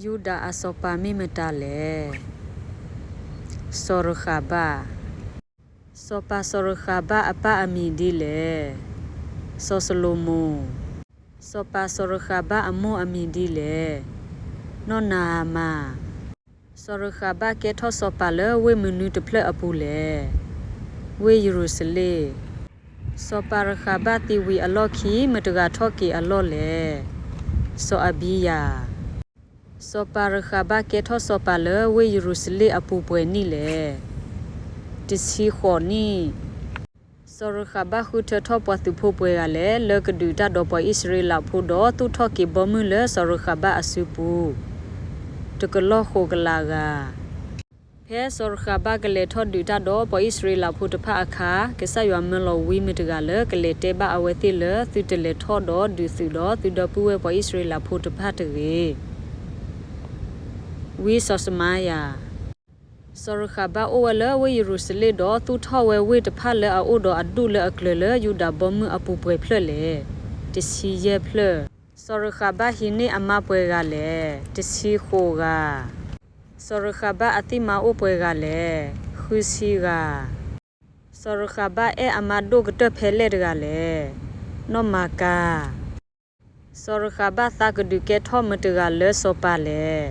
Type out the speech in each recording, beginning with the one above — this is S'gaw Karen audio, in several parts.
ယူဒၤအစီၤပၤမ့ၢ်မတၤလဲၣ်. စီၤရဃၤဘၣ်. စီၤပၤစီၤရဃၤဘၣ်အပၢ်အမံၤဒ်လဲၣ်. စီၤၡလိၤမိၣ်. စီၤပၤစီၤရဃၤဘၣ်အမိၢ်အမံၤဒ်လဲၣ်. နီၢ်နၤအမၤ. စီၤရဃၤဘၣ်ကဲထီၣ်စီၤပၤလၢဝ့ၢ်မနုၤတဖျၢၣ်အပူၤလဲၣ်. ဝ့ၢ်ယရူၤၡလ့ၣ်. စီၤပၤရဃၤဘၣ်သံဝံၤအလီၢ်ခံ မတဂၤထီၣ်က့ၤအလီၢ်လဲၣ်. စီၤအဘံယၤ. စီၤပၤရဃၤဘၣ်ကဲထီၣ်စီၤပၤလၢဝ့ၢ်ယရူၤၡလ့ၣ်အပူၤပှဲၤနံၣ်လဲၣ်. တဆံဃိးနံၣ်. စီၤရဃၤဘၣ်ဃုထၢထီၣ်ပှၤသုးဖိပှဲၤဂၤလဲၣ် လၢကဒုးတၢ်ဒီးပှၤအံၣ်စရ့လးဖိဒီး သူၣ်ထီၣ်က့ၤဘီမုၢ်လၢစီၤရဃၤဘၣ်အစုပူၤ တကလီၢ်ဃိးကလးဂၤ. ဖဲစီၤရဃၤဘၣ်ကလဲၤထီၣ်ဒုးတၢ်ဒီးပှၤအံၣ်စရ့လးဖိတဖၣ်အခါ, ကစၢ်ယွၤမၢလီၤဝံမတဂၤလၢကလဲၤတဲဘၣ်အဝဲသ့ၣ်လၢ သုတလဲၤထီၣ်ဒီးဒုးသုးဒီးသုဒီပုၢ်ဝဲၢ်ပှၤအံၣ်စရ့လးဖိတဖၣ်တဂ့ၤ. ဝံစီၤစမါယၤ. စီၤရဃၤဘၣ်အိၣ်ဝဲလၢဝ့ၢ်ယရူၤၡလ့ၣ်ဒီး သူၣ်ထီၣ်ဝဲဝ့ၢ်တဖၣ်လၢအအိၣ်ဒီးအဒူၣ်လၢအကျၢၤလၢယူဒၤဘီမုၢ်အပူၤပှဲၤဖျၢၣ်လဲၣ်. တဆံယဲၢ်ဖျၢၣ်. စီၤရဃၤဘၣ်ဟံးန့ၢ်အမါပှဲၤဂၤလဲၣ်. တဆံဃိးဂၤ. စီၤရဃၤဘၣ်အသံၣ်မါအိၣ်ပှဲၤဂၤလဲၣ်. ဃုဆံဂၤ. စီၤရဃၤဘၣ်အဲၣ်အမါဒိၣ်ကတၢၢ်ဖဲလဲၣ်တဂၤလဲၣ်. နီၢ်မၤကၤ. စီၤရဃၤဘၣ်သးကဒုးကဲထီၣ်မတဂၤလၢစီၤပၤလဲၣ်.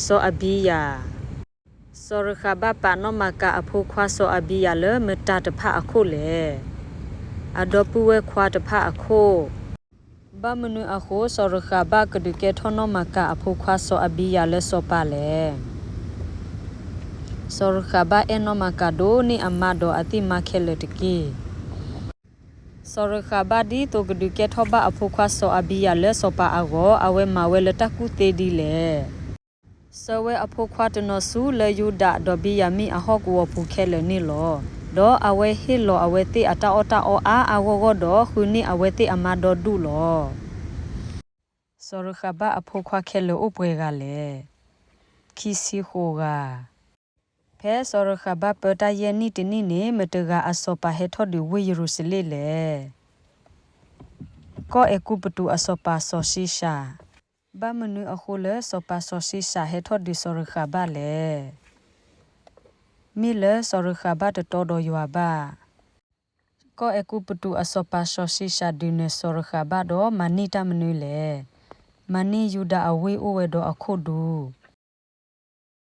စီၤအဘံယၤ. စီၤရဃၤဘၣ်ပာ်နီၢ်မၤကၤအဖိခွါစီၤအဘံယၤလၢမတၤတဖၣ်အခိၣ်လဲၣ်. အဒီပုၢ်ဝဲၢ်ခွါတဖၣ်အခိၣ်. ဘၣ်မနုၤအဃိ စီၤရဃၤဘၣ်ကဒုးကဲထီၣ်နီၢ်မၤကၤအဖိခွါစီၤအဘံယၤလၢစီၤပၤလဲၣ်. စီၤရဃၤဘၣ်အဲၣ်နီၢ်မၤကၤဒိၣ်န့ၢ်အမါဒီးအသံၣ်မါခဲလၢာ်တက့ၢ်. စီၤရဃၤဘၣ်ဒ်သိးကဒုးကဲထီၣ်ဘၣ်အဖိခွါစီၤအဘံယၤလၢစီၤပၤအဂီၢ် အဝဲမၤဝဲလၢတၢ်ကူၣ်သ့ဒ်လဲၣ်. ဆှၢဝဲအဖိခွါတနီၤဆူလၢယူဒၤဒီးဘံယၤမံၣ်အဟီၣ်ကဝီၤပူၤခဲလၢာ်န့ၣ်လီၤ. ဒီးအဝဲဟ့ၣ်လီၤအဝဲသ့ၣ်အတၢ်အီၣ်တၢ်အီအါအါဂီၢ်ဂီၢ်ဒီး ဃုန့ၢ်အဝဲသ့ၣ်အမါဒီဒူၣ်လီၤ. စီၤရဃၤဘၣ်အဖိခွါခဲလၢာ်အိၣ်ပှဲၤဂၤလဲၣ်. ခံဆံဃိးဂၤ. ဖဲစီၤရဃၤဘၣ်ပၢတၢ်ယဲၢ်နံၣ်တနံၣ်န့ၣ် မတဂၤအစီၤပၤဟဲထီၣ်ဒုးဝ့ၢ်ယရူၤၡလ့ၣ်လဲၣ်. ကီၢ်အဲၤကူပတူးအစီၤပၤစီၤၡံၣ်ၡၣ်. ဘၣ်မနုၤအဃိလၢစီၤပၤစီၤၡံၣ်ၡၣ်ဟဲထီၣ်ဒုးစီၤရဃၤဘၣ်လဲၣ်. မ့ၢ်လၢစီၤရဃၤဘၣ်တတီဒီးယွၤဘၣ်. ကီၢ်အဲၤကူပတူးအစီၤပၤစီၤၡံၣ်ၡၣ်ဒုးနဲၣ်စီၤရဃၤဘၣ်ဒီးမၤန့ၢ်တၢ်မနုၤလဲၣ်. မၤန့ၢ်ယူဒၤအဝ့ၢ်အိၣ်ဝဲဒီးအခိၣ်ဒူ